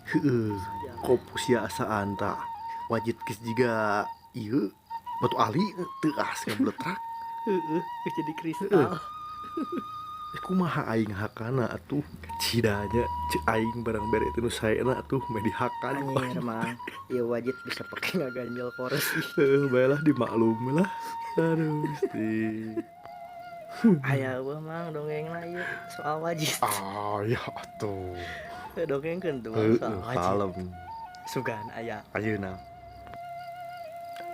Heeh, kopusia asaan tah wajit geus jiga ieu batu ali teuas ngabletrak. Heeh, geus jadi kristal. Kumaha aing hakana atuh cidanya cek aing barang bere teh nu saena atuh meh dihakan. Anjir mang, ieu wajit bisa pake ngaganjel kores ih. Heuh, bae lah dimaklumi lah. Aduh Gusti. Aya eueuh mang dongengna ieu soal wajit. Ah ya atuh. Dongengkeun tuh mang soal Heeh, wajit. kalem. Sugan aya. Ayeuna.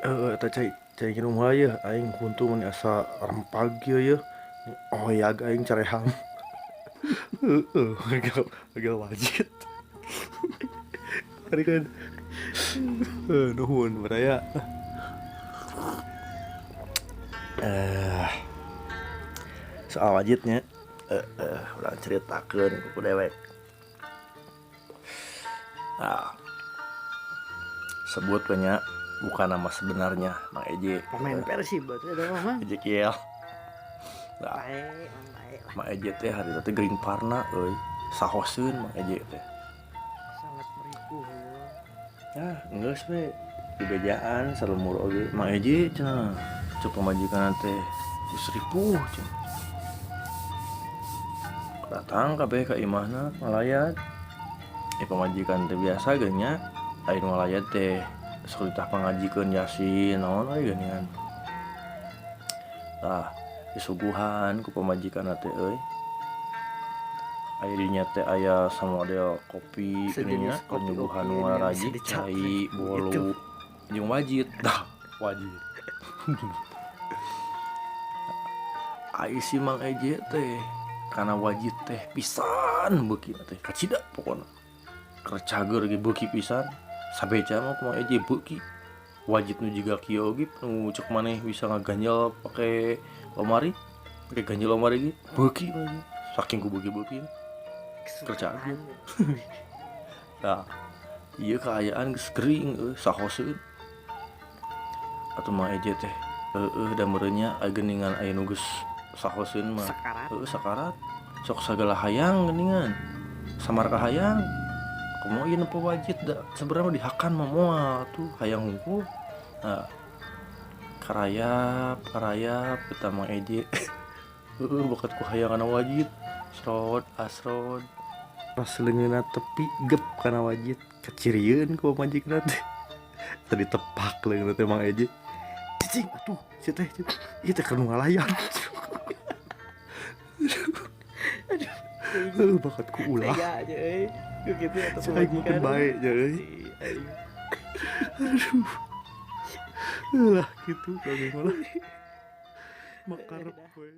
Heeh, eta cai cai minum heula yeuh, aing huntu meni asa rempag kieu yeuh. Oyag aing careham. Heeh, gagal wajit. Tadi kan nuhun baraya. Soal wajitnya urang ceritakeun ku dewek. Nah, sebut we nya bukan nama sebenarnya Mang Eje. Pemain Persib batu eta mah mang. Ezekiel. Nah, Bae, mang bae lah. Mang Eje teh harita teh gering parna euy. Sahoseun Mang Eje teh. Sangat meriku heueuh. Ya, geus we dibejaan salumur oge. Mang Eje cenah cek pamajikan teh geus ripuh cenah. Datang kabeh ka imahna ngalayat. Pamajikan teh biasa geuning nya aya nu ngalayat teh sok ditah pangajikeun yasin naon we geuningan. Tah disuguhan ku pamajikan teh euy. Aya dinya teh aya samodel kopi geuning nya, Sejenis kopi penyuguhan oke nu yang bisa ngarajik dicap cai, bolu gitu. Jeung wajit. Tah wajit. Ai si Mang Eje teh kana wajit teh pisan beukina teh kacida pokona. Keur cager ge beuki pisan. Sabeja mah ku Mang Eje beuki. Wajit nu jiga kieu oge nu cek maneh bisa ngaganjel pake lomari, pake ganjel lomari ge beuki we. Saking ku beuki-beuki keur cager. Tah, ieu kaayaan geus gering euy sahoseun. Atuh Mang Eje teh heueuh da meureun nya geuningan aya nu geus sahoseun mah. Sakarat. Heueuh sakarat. Sok sagala hayang geuningan. Samar ka hayang. Kumaha ieu nempo wajit da sebenarnya mah dihakan mah moal tuh hayang hungkul. Nah, karayap karayap eta Mang Eje. Heueuh bakat ku hayang kana wajit. Srot asrod. Pas leungeunna tepi gep kana wajit kacirieun ku pamajikanna teh. Tadi tepak leungeunna teh Mang Eje. Cicing atuh sia teh ieu teh keur nu ngalayan. Aduh. Heueuh bakat ku ulah. Tega aja euy. Ku kitu atuh Cek aing mah pamajikan. bae nya euy. Aing. Aduh. Lah kitu dongeng mah lah. Makarep we.